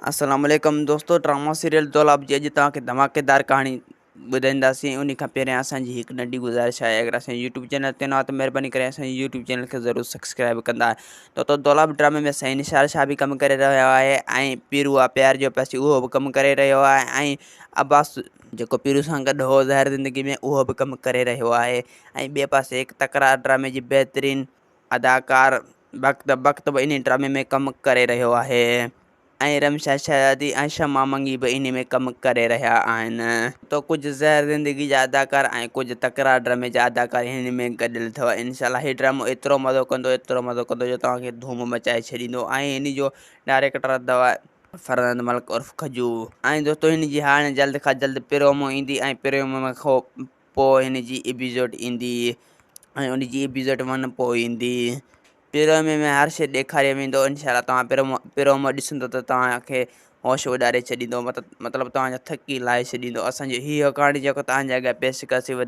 السلام عليڪم دوستو ڊرامو سيريل دولاب جي اڄ توهان کي ڌماڪيدار ڪهاڻي ٻڌائينداسين ان کان پهريان اسان جي هڪ ننڍي گذارش آهي اگر اسان يوٽيوب چينل تي نه ته مهرباني ڪري اسان جي يوٽيوب چينل کي ضرور سبسڪرائب ڪندا ته دولاب ڊرامي ۾ سائين نثار شاهه به ڪم ڪري رهيو آهي ۽ پيرو آ پيار جو پياسي اهو به ڪم ڪري رهيو آهي ۽ عباس جيڪو پيرو سان گڏ هو ظاهر زندگي ۾ اهو به ڪم ڪري رهيو آهي ۽ ٻئي پاسي هڪ تڪرار ڊرامي جي بهترين اداڪار بخت بخت به انهي ڊرامي ۾ ڪم ڪري رهيو آهي ۽ رمشا شهزادي ۽ شمع منگي به انهي ۾ ڪم ڪري رهيا آهن. ته ڪجهه زهر زندگي جا اداڪار ۽ ڪجهه تڪرار ڊرامي جا اداڪار هن ۾ گڏيل اٿو. انشاء الله هي ڊرامو ايترو مزو ڪندو ايترو مزو ڪندو جو توهان کي ڌوم مچائي ڇڏيندو ۽ هن جو ڊائريڪٽر اٿو فرزند ملڪ عرف کجو. ۽ دوستو هن جي هاڻي جلد کان جلد پرومو ايندي ۽ پرومو ۾ پوء هن جي ايپيسوڊ ايندي ۽ ان جي ايپيسوڊ ون پوء ايندي. پرومي ۾ هر شي ڏيکاريو ويندو انشاء الله توهان پرومو پرومو ڏسندو ته توهان کي هوش اڏاري ڇڏيندو مطلب توهان جا ٿڪي لاهي ڇڏيندو اسان جي هي ڪهاڻي جيڪو توهان جي اڳيان پيش ڪياسين.